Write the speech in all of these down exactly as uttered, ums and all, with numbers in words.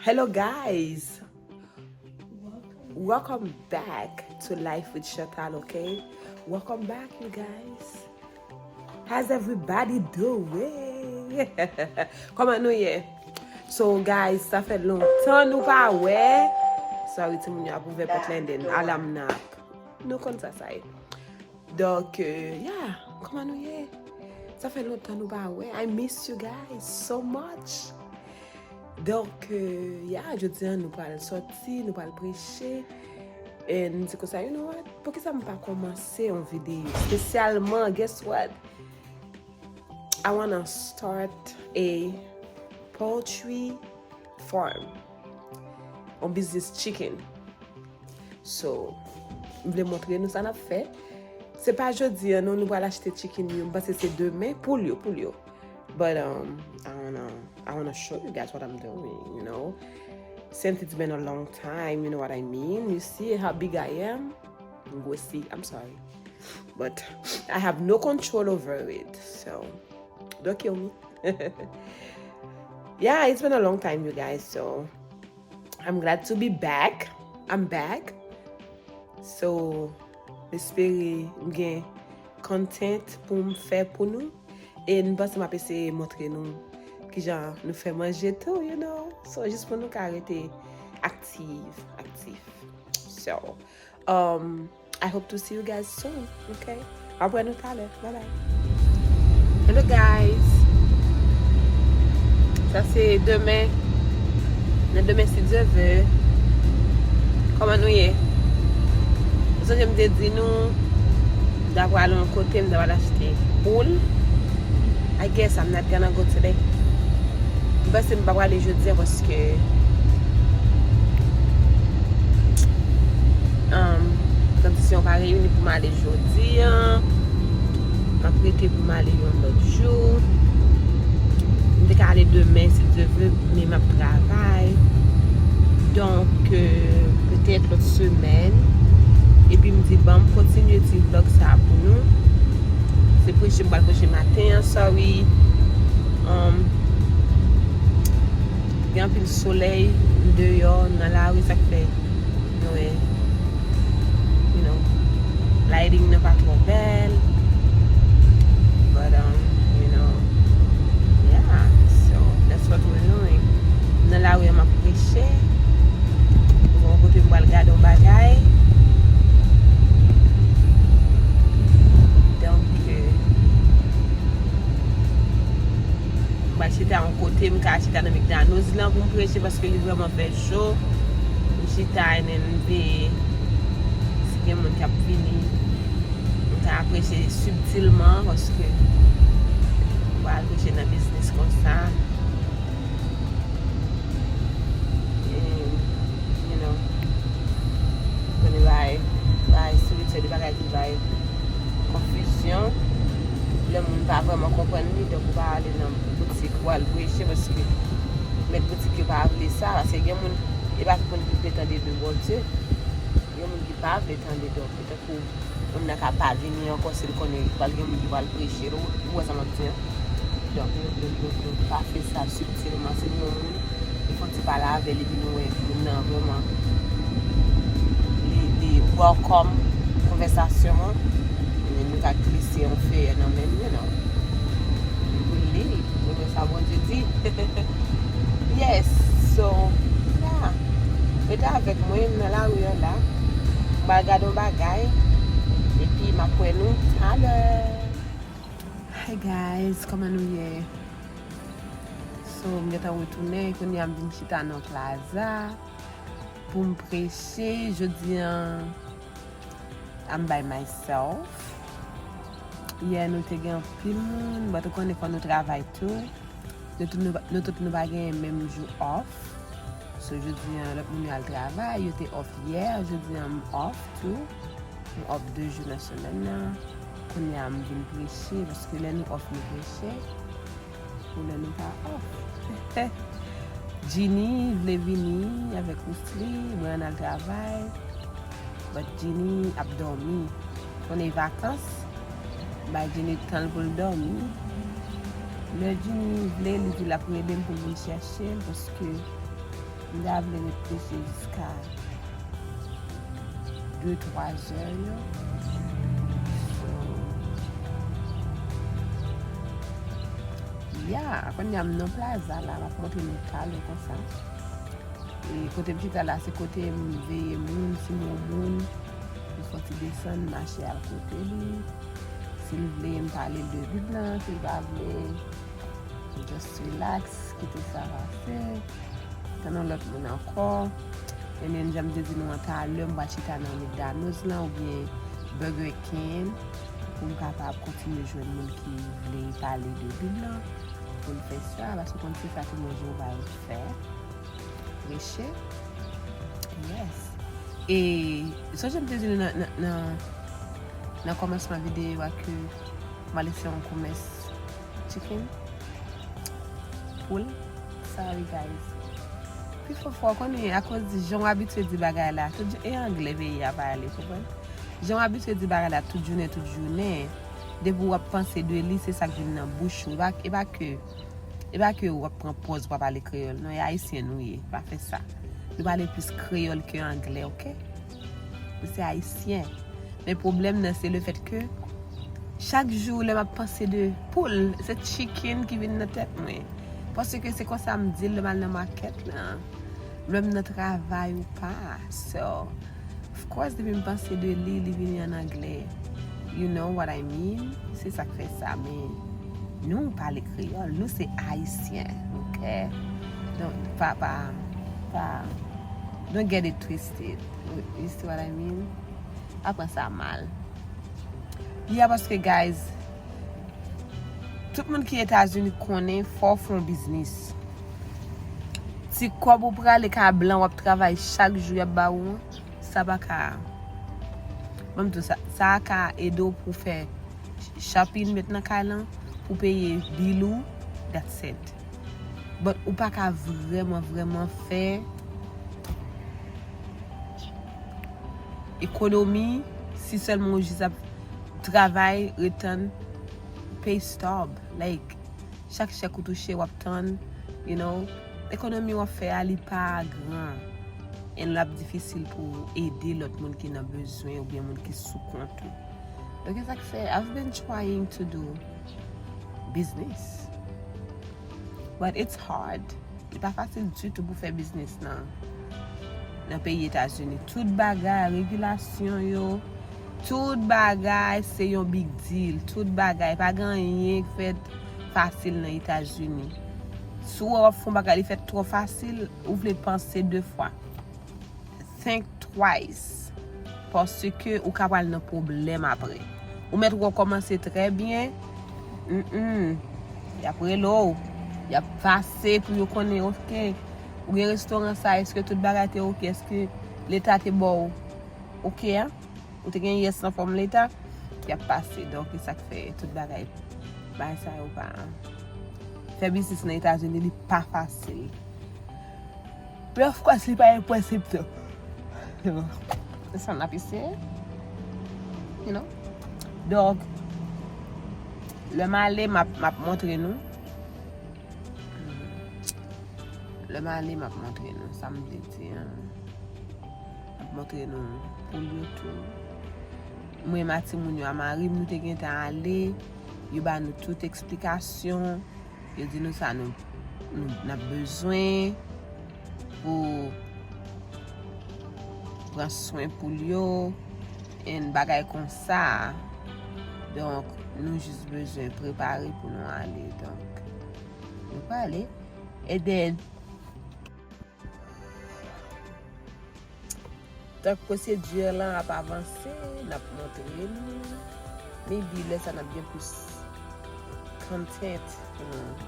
Hello, guys. Welcome back to Life with Chantal, okay? Welcome back, you guys. How's everybody doing? Kòman nou ye? So, guys, sa fè lontan nou pa wè. Sorry, timoun yo ap ouvè pòt la, and then alarm knock. Nou konn sa sa ye. Donk, euh, yeah, kòman nou ye? Sa fè lontan nou pa wè. I miss you guys so much. Donk, euh, yeah, jodi a nou pral sòti, nou pral preche. And se konsa, you know what? Poukisa m pa kòmanse yon videyo espesyalman? Guess what? I wanna start a poultry farm. Yon biznis chicken. So, m vle montre nou sa n ap fè. Se pa jodi a non, nou pral achte chicken yo. M panse se demen. Poul yo, poul yo. But, um, I wanna, I wanna show you guys what I'm doing, you know? Since it's been a long time, you know what I mean? You see how big I am? M gwosi, I'm sorry. But I have no control over it, so don't kill me. Yeah, it's been a long time, you guys, so I'm glad to be back. I'm back. So, m espere m gen content pou m fè pou nou. E m panse m ap eseye montre nou kijan nou fè manje tou, you know. So, jis pou nou ka rete aktif, aktif. So, um, I hope to see you guys soon, okay? M ap wè nou talè. Bye bye. Hello, guys. Sa se demen. Nan demen, si Dye vle. Kòman nou ye? Ou sonje m te di nou, m ta pral yon kote, m ta pral achte poul. I guess I'm not gonna go today. M panse m pa prale jodi a paske, um, kondisyon pa reyini pou m ale jodi a. M ap rete pou m ale yon lòt jou. M te ka ale demen, si Dye vle, men m ap travay. Donk, euh, petèt lòt semèn. Epi m di, ban m kontinye ti vlòg sa a pou nou. Se preche m pral preche maten an, sorry. Um, gen anpil solèy deyò, nan lari, sa k fè nou wè, you know, lighting nan pa twò bèl. But, um, you know, yeah, so that's what we're doing. Nan lari a, m ap preche. Bon, kote m pral gade yon bagay. Donk, euh, m pral chita yon kote, m ka chita nan McDonald's lan pou m preche, paske li vrèman fè cho. M chita, and then m veye si gen moun k ap vini. M ka preche sibtilman, paske m pral preche nan biznis konsa. E, you know, konnen bagay, bagay espirityèl, de bagay ki bay konfizyon. Lè moun pa vrèman konprann li, donk ou pa ale nan boutik pou al preche, paske mèt boutik yo pa vle sa, paske gen moun, e pa tout moun ki vle tande de Bondye. Gen moun ki pa vle tande, donk, tankou moun nan ka pa vini ankò si l konnen pral gen moun ki pral preche l, ou, ou wè sa m ap di an? Donk, nou, nou, nou, nou pa fè sa sibtilman. Si nou wè yon moun, nou fè yon ti pale avè l, epi nou wè moun nan vrèman, li, li welcome konvèsasyon an, nou ka glise yon fè nan men l, you know. Pou l li, nou wè sa Bondye di. Yes, so, yeah. Rete avèk mwen nan lari an la. M pral gade yon bagay. Epi m ap wè nou talè. Hi guys, kòman nou ye? So, m gentan retounen. Kounye a m vin chita nan plaza pou m preche. Jodi an, I'm by myself. Yè, nou te gen anpil moun, but ou konnen fò nou travay tou. Nou tout nou, nou tout nou pa gen menm jou off. So, jodi an, lòt moun yo al travay, yo te off yè, jodi an, m off tou. M off de jou nan semèn nan. Kounye a, m vin preche, paske lè nou off, nou preche. Pou lè nou pa off. Jini vle vini avèk Roussely, mwen ann al travay. But Jini ap dòmi. Konnen vakans, bay Jini tan l pou l dòmi. Lè Jini vle, li di l ap rele m pou m vin chèche l, paske M ta vle ret preche jiska de twa zè yo. So, yeah, kounye a m nan plaza la, m ap montre nou talè konsa. E kote m chita la, se kote m veye moun, si m wè yon moun, m soti desann, mache al kote li. Si l vle, m pale l de Bib lan, si l pa vle, m just relax, kite sa pase. Tann yon lòt moun ankò. And then, jan m te di nou an talè, m pral chita nan McDonald's lan oubyen Burger King pou m kapab kontinye jwenn moun ki vle pale de Bib lan pou n fè sa, paske w konn se sa ke mwen Jewova fè. Preche. Yes. E sonje m te di nou nan, nan, nan, nan kòmansman videyo a ke m al fè yon komès chicken, poul. Sorry, guys. Pifò fwa, w konnen, akoz de jan w abitye di bagay la, tout jou, e anglè peyi a pale, konprann? Jan w abitye di bagay la tout jounen, tout jounen, depi w ap panse de li, se sa k vin nan bouch ou. E pa, e pa ke, e pa ke w ap pran pòz pou w pale kreyòl, non, e ayisyen nou ye, pa fè sa. Nou pale plis kreyòl ke anglè, oke? Nou se ayisyen. Men pwoblèm nan, se lefèt ke chak jou, lè m ap panse de poul, se chicken ki vin nan tèt mwen. Paske se konsa m di l lè m al nan makèt lan, lè m nan travay ou pa. So, of course, depi m panse de li, li vini an anglè. You know what I mean? Se sa k fè sa, men nou pale kreyòl, nou se ayisyen, oke? Donk, pa, pa, pa, don't get it twisted. You see what I mean? Pa pran sa mal. Yeah, paske, guys, tout moun ki Etazini konnen fò w fè yon biznis. Ti kòb ou prale ka blan, w ap travay chak jou, y ap ba ou an, sa pa ka. Ban m di w sa, sa a ka ede w pou w fè shopping met nan kay lan, pou w peye bill ou, that's it. But ou pa ka vrèman, vrèman fè ekonomi si sèlman ou jis ap travay, ret tann pay stub. Like, chak chèk ou touche, w ap tann, you know. Ekonomi w ap fè a, li pa gran. And l ap difisil pou w ede lòt moun ki nan bezwen oubyen moun ki sou kont ou. Donk, e sa k fè, I've been trying to do business. But it's hard. Li pa fasil ditou pou fè biznis nan, nan peyi Etazini. Tout bagay, regilasyon yo, tout bagay se yon big deal. Tout bagay, pa gen anyen k fèt fasil nan Etazini. Si w wè w ap fè yon bagay, li fèt twò fasil, ou vle panse de fwa. Think twice. Paske ou ka pral nan pwoblèm apre. Ou mèt wè w kòmanse trè byen. Mm-mm. Y ap rele w. Y ap pase pou yo konnen, oke. Ou gen restoran sa, èske tout bagay te oke? Èske leta te ba w oke a? Ou te gen yes nan fòm leta? Y ap pase. Donk, e sa k fè tout bagay, bagay sa yo pa. Fè biznis nan Etazini, li pa fasil. But of course, li pa enposib tou. Se sa n ap eseye. You know? Donk, lè m ale, m ap, m ap montre nou. Lè m ale, m ap montre nou sa m vle di an. M ap montre nou poul yo tou. Mwen, ma timoun yo a mari m, nou te gentan ale. Yo ba nou tout eksplikasyon. Yo di nou sa nou, nou, n ap bezwen pou pran swen poul yo, and bagay konsa. Donk, nou jis bezwen prepare pou nou ale. Donk, nou prale. And then, tank pwosedi lan ap avanse, n ap montre nou. Maybe lè sa n ap gen plis content pou nou,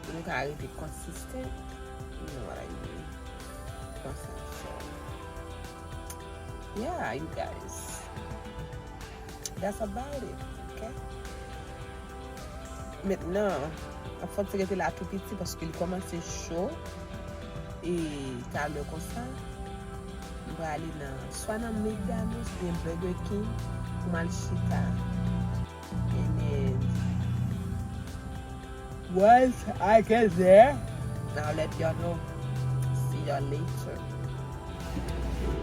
pou nou ka rete consistent. You know what I mean? Konsa, so. Yeah, you guys. That's about it, ok? Mentnan, m ap fè ti rete la tou piti paske li kòmanse cho. E talè konsa, m prale nan, swa nan McDonald's oubyen Burger King pou m al chita. And then, once I get there, I'll let y'all know. See Y'all later.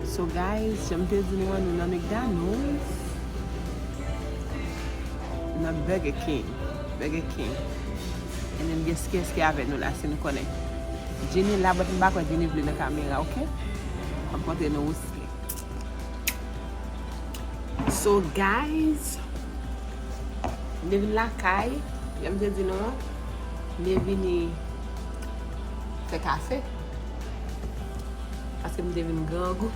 So guys, jan m te di nou an, nou nan McDonald's, nan Burger King, Burger King. And then guess, guess ki avè nou la, si nou konnen. Jenny la, but m pa kwè Jenny vle nan kamera, ok? M ap montre nou Wesley. So guys, m te vin lakay, jan m te di nou an, m te vini fè kafe. Paske m te vin grangou.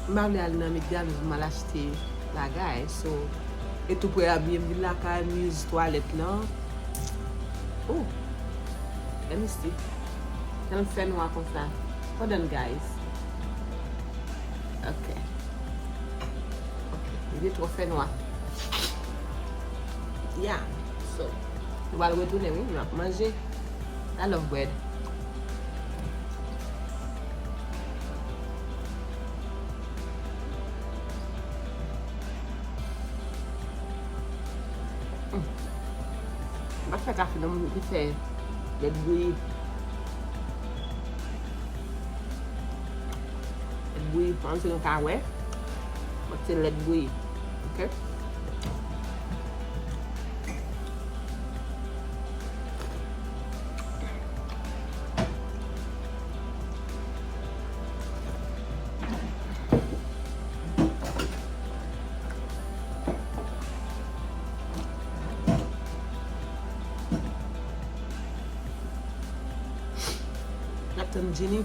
M pa vle al nan McDonald's pou m al achte bagay. So, e tou prè a byen, m vin lakay, m use twalèt lan. Oh, let me see. Jan l fè nwa konsa. Hold on, guys. Ok. Ok. Li te twò fè nwa. Yeah. So, nou pral retounen, wi. Nou ap manje. I love bread. Mm. M pa fè kafe non, m fè lèt bouyi. Lèt bouyi, pa m si nou ka wè. Mwen se lèt bouyi. Ok? N ap tann Jenny.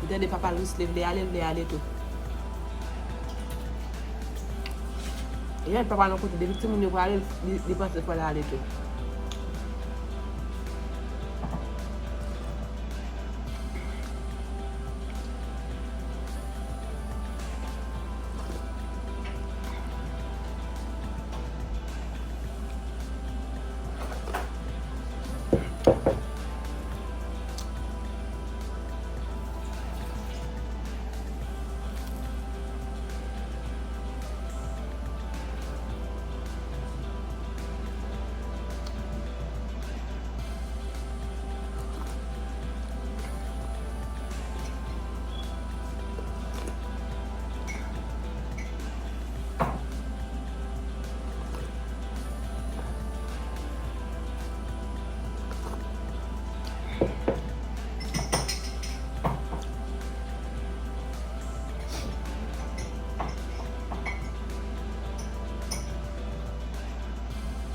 M tande papa Louis li vle ale, l vle ale tou. Eyen, papa nan kote depi timoun yo prale, li, li panse fò l ale tou.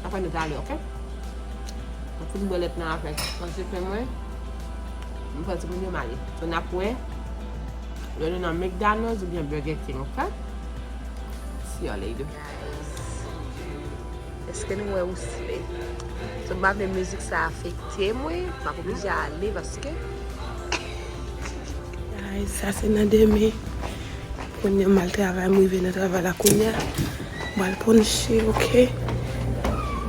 Apre nou talè, ok? Mwen fin bwè lèt nan avèk manje pen mwen. Mwen fè timoun yo m ale. So n ap wè lè nou nan McDonald's oubyen Burger King, ok? See y'all later. Guys, èske nou wè Wesley? So m pa vle mizik sa afekte mwen, m ap oblije ale paske Guys, sa se nan demen. Kounye a m al travay, m rive nan travay la kounye a. M al ponche, ok.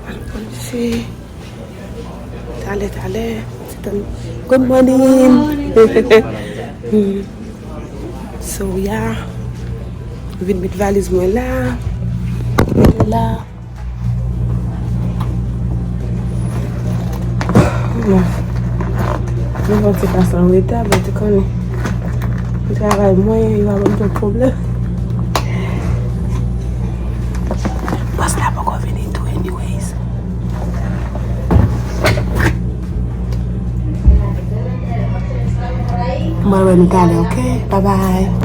M al ponche. Talè, talè. Ti tann. Good morning. Hmm. So, yeah. Vin met valiz mwen la. Mete la. Bon. Nou fè ti pase an reta, but ou konnen. Pou travay mwen, yo pa ban m twòp pwoblèm. Bòs la poko vini tou, anyways. Mwen wè nou talè, ok? Bye bye.